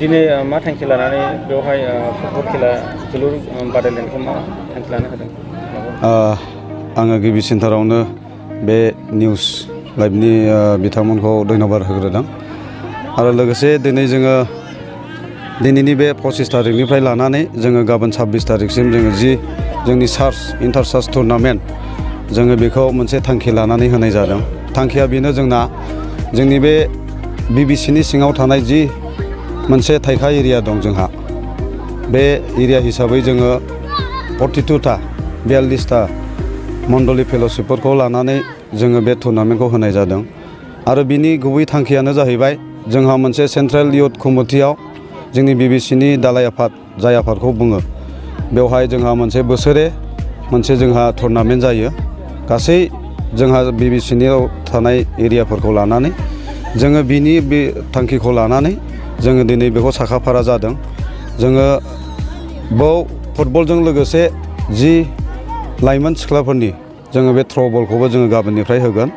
दिनै मा थांखि लानानै बेवहाय फुटबल खेला जोलुर बादायलायनायखौ मा थांखि लानो होदों? आङो गिबि सेन्टारावनो बे निउस लाइभनि बिथांमोनखौ धन्यबाद होग्रोदों आरो लोगोसे दिनै जोङो दिनैनि बे 25 तारिखनिफ्राय लानानै जोङो गाबोन 26 तारिखसिम जोङो जोंनि इन्टार चार्च टुर्नामेन्ट जोङो बेखौ मोनसे थांखि लानानै होनाय जादों। थांखिया बेनो जोंनि बे बिबिसिनि सिङाव थानाय जि मोनसे थाइखा एरिया दं जोंहा बे एरिया हिसाबै जोङो 42टा मण्डली फेल'शिपफोरखौ लानानै जोङो बे टुर्नामेन्टखौ होनाय जादों आरो बिनि गुबै थांखियानो जाहैबाय जोंहा मोनसे सेन्ट्रेल इयुथ कमिटियाव जोंनि बिबिसिनि दालाइ आफाद जाय आफादखौ बुङो बेवहाय जोंहा मोनसे बोसोरे मोनसे जोंहा टुर्नामेन्ट जायो गासै जोंहा बिबिसिनियाव थानाय एरियाफोरखौ लानानै जोङो बिनि बे थांखिखौ लानानै जोङो दिनै बेखौ साखाफारा जादों। जोङो बाव फुटबलजों लोगोसे जि लाइमोन सिख्लाफोरनि जोङो बे थ्र' बलखौबो जोङो गाबोननिफ्राय होगोन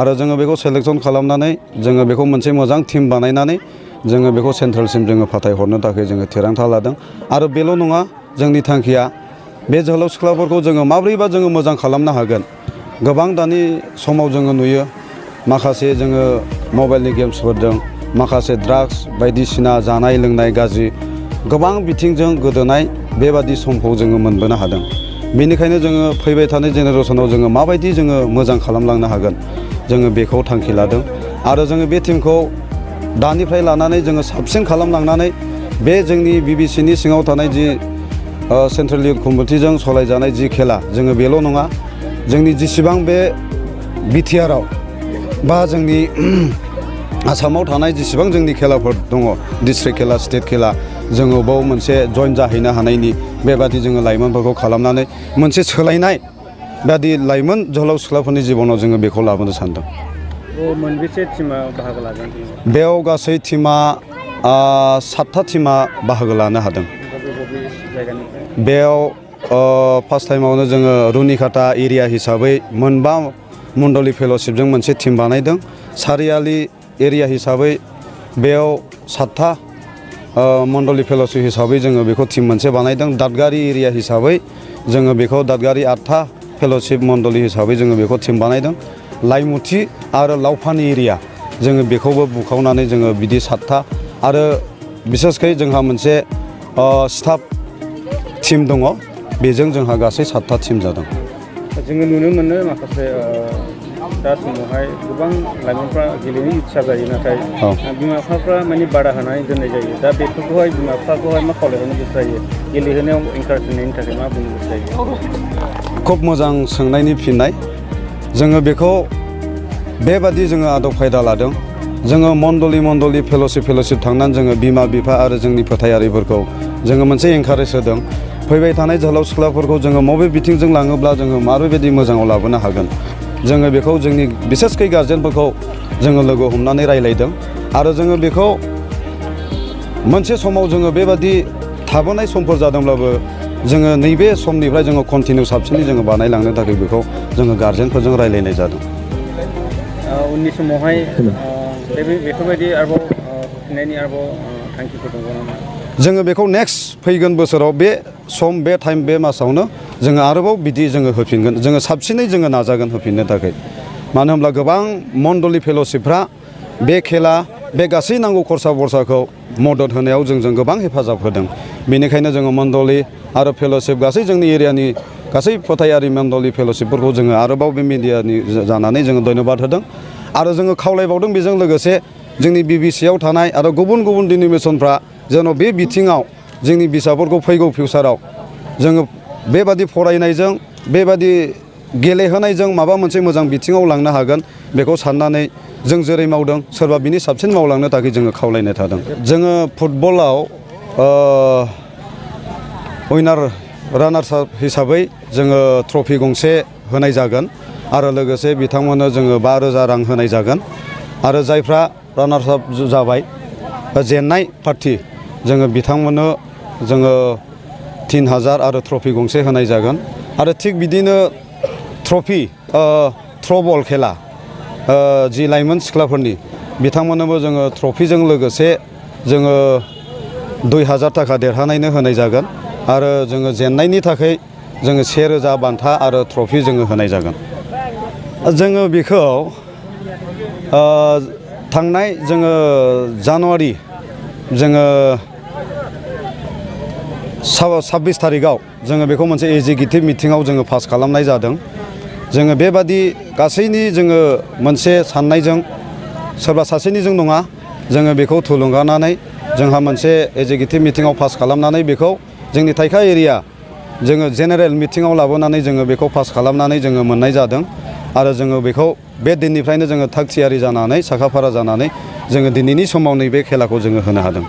आरो जोङो बेखौ सेलेक्सन खालामनानै जोङो बेखौ मोनसे मोजां टिम बानायनानै जोङो बेखौ सेन्ट्रेलसिम जोङो फाथायहरनो थाखाय जोङो थिरांथा लादों आरो बेल' नङा जोंनि थांखिया बे जोहोलाव सिख्लाफोरखौ जोङो माब्रैबा जोङो मोजां खालामनो हागोन। गोबां दानि समाव जोङो नुयो माखासे जोङो मबाइलनि गेम्सफोरजों माखासे ड्राग्स बायदिसिना जानाय लोंनाय गाज्रि गोबां बिथिंजों गोदोनाय बेबादि समखौ जोङो मोनबोनो हादों। बेनिखायनो जोङो फैबाय थानाय जेनेरेसनाव जोङो माबायदि जोङो मोजां खालामलांनो हागोन जोङो बेखौ थांखि लादों आरो जोङो बे टिमखौ दानिफ्राय लानानै जोङो साबसिन खालामलांनानै बे जोंनि बिबिसिनि सिङाव थानाय जि सेन्ट्रेल इयुथ कमिटिजों सालायजानाय जि खेला जोङो बेल' नङा जोंनि जेसेबां बे बिटिआरआव बा जोंनि आसामाव थानाय जेसेबां जोंनि खेलाफोर दङ डिस्ट्रिक्ट खेला स्टेट खेला जोङो बाव मोनसे जइन जाहैनो हानायनि बेबादि जोङो लाइमोनफोरखौ खालामनानै मोनसे सोलायनाय बादि लाइमोन जोहोलाव सिख्लाफोरनि जिबनाव जोङो बेखौ लाबोनो सानदों। मोनबेसे टिमा बाहागो लागोन? बेयाव गासै टिमा 7था टिमा बाहागो लानो हादों। बेयाव फार्स्ट टाइमावनो जोङो रुनिकाटा एरिया हिसाबै मोनबा मण्डली फेल'शिपजों मोनसे टिम बानायदों। सारियालि एरिया हिसाबै बेयाव 7था मण्डली फेल'शिप हिसाबै जोङो बेखौ टिम मोनसे बानायदों। दादगारि एरिया हिसाबै जोङो बेखौ दादगारि 8था फेल'शिप मण्डली हिसाबै जोङो बेखौ टिम बानायदों। लाइमुथि आरो लावफानि एरिया जोङो बेखौबो बुखावनानै जोङो बिदि 7था आरो बिसेसकै जोंहा मोनसे स्टाफ टिम दङ बेजों जोंहा गासै 7था टिम जादों। जोङो नुनो मोनो माखासे दा समावहाय गोबां लाइमोनफ्रा गेलेनो इच्छा जायो नाथाय बिमा बिफाफ्रा माने बादा होनानै दोननाय जायो। दा बेफोरखौहाय बिमा बिफाखौहाय मा खावलायहरनो गोसो जायो गेलेहोनायाव एनकारेज होनायनि थाखाय मा बुंनो गोसो जायो? खुब मोजां सोंनायनि फिननाय जोङो बेखौ बेबादि जोङो आदब खायदा लादों। जोङो मण्डली फेल'शिप थांनानै जोङो बिमा बिफा आरो जोंनि फोथायारिफोरखौ जोङो मोनसे एनकारेज होदों। फैबाय थानाय जोहोलाव सिख्लाफोरखौ जोङो बबे बिथिंजों लाङोब्ला जोङो माबायदि मोजाङाव लाबोनो हागोन जोङो बेखौ जोंनि बिसेसकै गार्जेनफोरखौ जोङो लोगो हमनानै रायलायदों आरो जोङो बेखौ मोनसे समाव जोङो बेबादि थाबोनाय समफोर जादोंब्लाबो जोङो नैबे समनिफ्राय जोङो कन्टिनिउ साबसिनै जोङो बानायलांनो थाखाय बेखौ जोङो गार्जेनफोरजों रायलायनाय जादों। उननि समावहाय बेफोरबायदि आरोबाव होफिननायनि आरोबाव थांखिफोर दङ नामा? जोङो बेखौ नेक्स्ट फैगोन बोसोराव बे सम बे टाइम बे मासावनो जोङो आरोबाव बिदि जोङो होफिनगोन। जोङो साबसिनै जोङो नाजागोन होफिननो थाखाय। मानो होनब्ला गोबां मण्डली फेल'शिपफ्रा बे खेला बे गासै नांगौ खरसा बरसाखौ मदद होनायाव जोंजों गोबां हेफाजाब होदों। बेनिखायनो जोङो मण्डली आरो फेल'शिप गासै जोंनि एरियानि गासै फोथायारि मण्डली फेल'शिपफोरखौ जोङो आरोबाव बे मिडियानि जानानै जोङो धन्यबाद होदों आरो जोङो खावलायबावदों बेजों लोगोसे जोंनि बिबिसिआव थानाय आरो गुबुन गुबुन डिनोमिनेसनफ्रा जेन' बे बिथिङाव जोंनि फिसाफोरखौ फैगौ फिउचाराव जोङो बेबादि फरायनायजों बेबादि गेलेहोनायजों माबा मोनसे मोजां बिथिङाव लांनो हागोन बेखौ साननानै जों जेरै मावदों सोरबा बिनि साबसिन मावलांनो थाखाय जोङो खावलायनाय थादों। जोङो फुटबलाव रानार्स आप हिसाबै जोङो ट्रफि गंसे होनाय जागोन आरो लोगोसे बिथांमोननो जोङो 5,000 रां होनाय जागोन आरो जायफ्रा रानार्स आप जाबाय जेननाय पार्टि जोङो बिथांमोननो जोङो 3,000 आरो ट्रफि गंसे होनाय जागोन आरो थिग बिदिनो ट्रफि थ्र'बल खेला जि लाइमोन सिख्लाफोरनि बिथांमोननोबो जोङो ट्रफिजों लोगोसे जोङो 2000 थाखा देरहानायनो होनाय जागोन आरो जोङो जेननायनि थाखाय जोङो 1000 बान्था आरो ट्रफि जोङो होनाय जागोन। जोङो बेखौ थांनाय जोङो जानुवारि जोङो 26 थारिखआव जोङो बेखौ मोनसे एजिकिउटिभ मिटिङाव जोङो पास खालामनाय जादों। जोङो बेबादि गासैनि जोङो मोनसे साननायजों सोरबा सासेनिजों नङा जोङो बेखौ थुलुंगानानै जोंहा मोनसे एजिकिउटिभ मिटिङाव पास खालामनानै बेखौ जोंनि थाइखा एरिया जोङो जेनेरेल मिटिङाव लाबोनानै जोङो बेखौ पास खालामनानै जोङो मोननाय जादों आरो जोङो बेखौ बे दिननिफ्रायनो जोङो थाग थियारि जानानै साखाफारा जानानै जोङो दिनैनि समाव नैबे खेलाखौ जोङो होनो हादों।